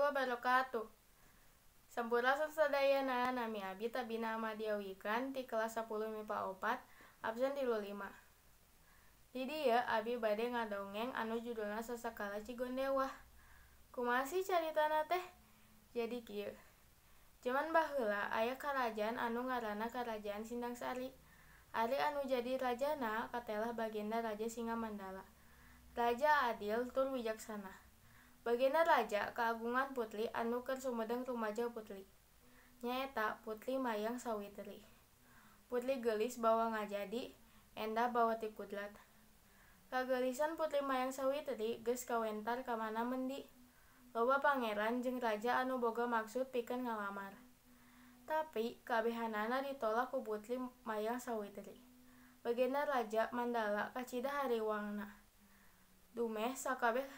Wabarakatuh. Sampurasun sadayana, nami abi Tabina Amadia Wikan ti kelas 10 MIPA 4 absen 35. Di dieu abi bade ngadongeng anu judulna Sasakala Cigondewah. Kumaha sih caritana teh? Jadi kieu. Jaman baheula aya karajaan anu ngaranna Karajaan Sindangsari. Ari anu jadi rajana katelah Bagenda Raja Singamandala. Raja adil tur wijaksana. Bagenda Raja kagungan putri anu keur sumedeng rumaja putri. Nyaeta Putri Mayang Sawitri. Putri geulis bawa ngajadi, endah bawa ti kudrat. Kageulisan Putri Mayang Sawitri geus kawentar ka mana mendi. Loba pangeran jeung raja anu boga maksud pikeun ngalamar. Tapi kabehanana ditolak ku Putri Mayang Sawitri. Bagenda Raja Mandala kacida hariwangna. Dumeh sakabeh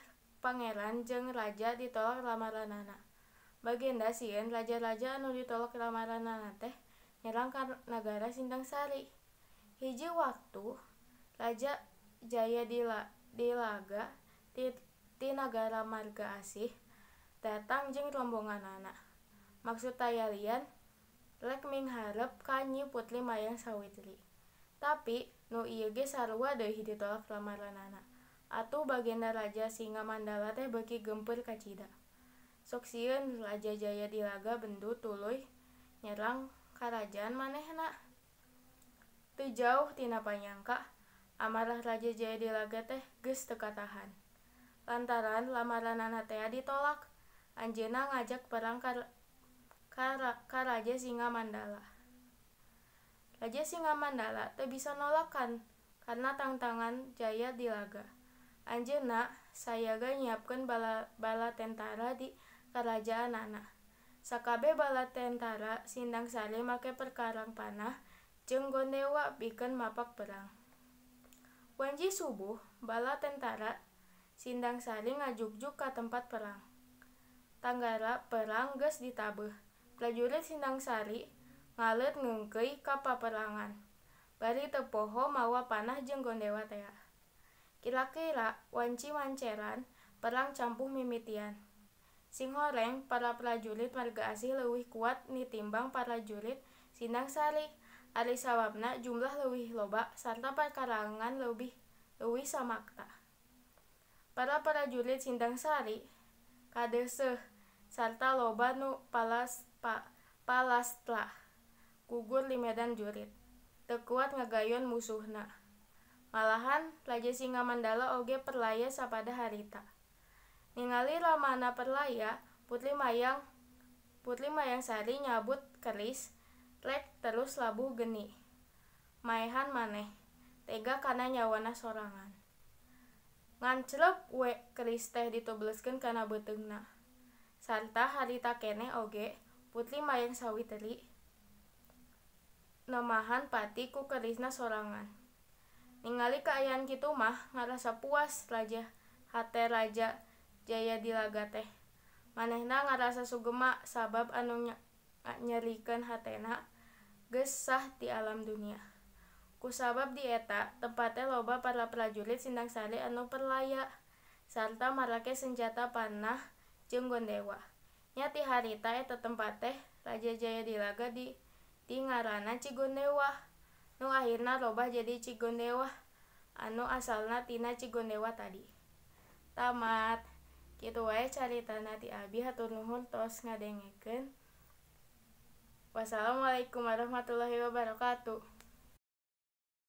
pangeran jeung raja ditolak lamaranana. Bagenda sieun raja-raja anu ditolak lamaranana teh nyerang ka nagara Sindangsari. Hiji waktu Raja Jayadilaga ti nagara Marga Asih datang jeung rombonganana. Maksud tayalian rek mingharep ka Nyi Putri Mayang Sawitri. Tapi nu ieu ge sarua deui ditolak lamaranana. Atuh Bagenda Raja Singamandala teh beuki geumpeur kacida. Sok sieun Raja Jayadilaga bendu tuluy nyerang karajaan manehna. Teu jauh tina panyangka, amarah Raja Jayadilaga teh geus teu katahan. Lantaran lamaranana tea ditolak, anjeunna ngajak perang ka Raja Singamandala. Raja Singamandala teu bisa nolakan karena tangtangan Jayadilaga. Anjeunna sayaga nyiapkeun bala tentara di karajaanana. Sakabeh bala tentara Sindangsari make perkarang panah jeung gondewa pikeun mapak perang. Wanci subuh, bala tentara Sindangsari ngajugjug ka tempat perang. Tanggara perang geus ditabeuh. Prajurit Sindangsari ngaleut ngeungkeuy ka paperangan. Bari teu poho mawa panah jeung gondewa tea. Kira-kira wanci manceran perang campuh mimitian. Singhoreng para prajurit Marga Asih leuwih kuat nitimbang prajurit Sindangsari. Ari sababna jumlah leuwih loba sarta pakarangan leuwih samakta. Para prajurit Sindangsari kadeuseuh sarta loba nu palastla gugur di medan jurit. Teu kuat ngagayon musuhna. Malahan Raja Singamandala oge perlaya sapada harita. Ningali ramana perlaya, Putri Mayang Sari nyabut keris rek terus labuh geni. Maehan maneh, tega kana nyawana sorangan. Nganclep we keris teh ditubleskeun kana beuteungna. Sarta harita keneh oge Putri Mayang Sawitri nemahan pati ku kerisna sorangan. Ningali kaayaan kitu mah ngarasa puas raja hate Raja Jayadilaga teh. Manehna ngarasa sugema sabab anu nyerikeun hatena geus sah ti alam dunia. Kusabab di eta tempat teh loba para prajurit Sindangsari anu perlaya sarta marake senjata panah jeung gondewa. Nya ti harita eta tempat teh Raja Jayadilaga di ngaranna Cigondewah. Nu akhirna robah jadi Cigondewah anu asalna tina Cigondewa tadi. Tamat. Kitu wae caritana ti abi, hatur nuhun tos ngadengekeun. Wassalamualaikum warahmatullahi wabarakatuh.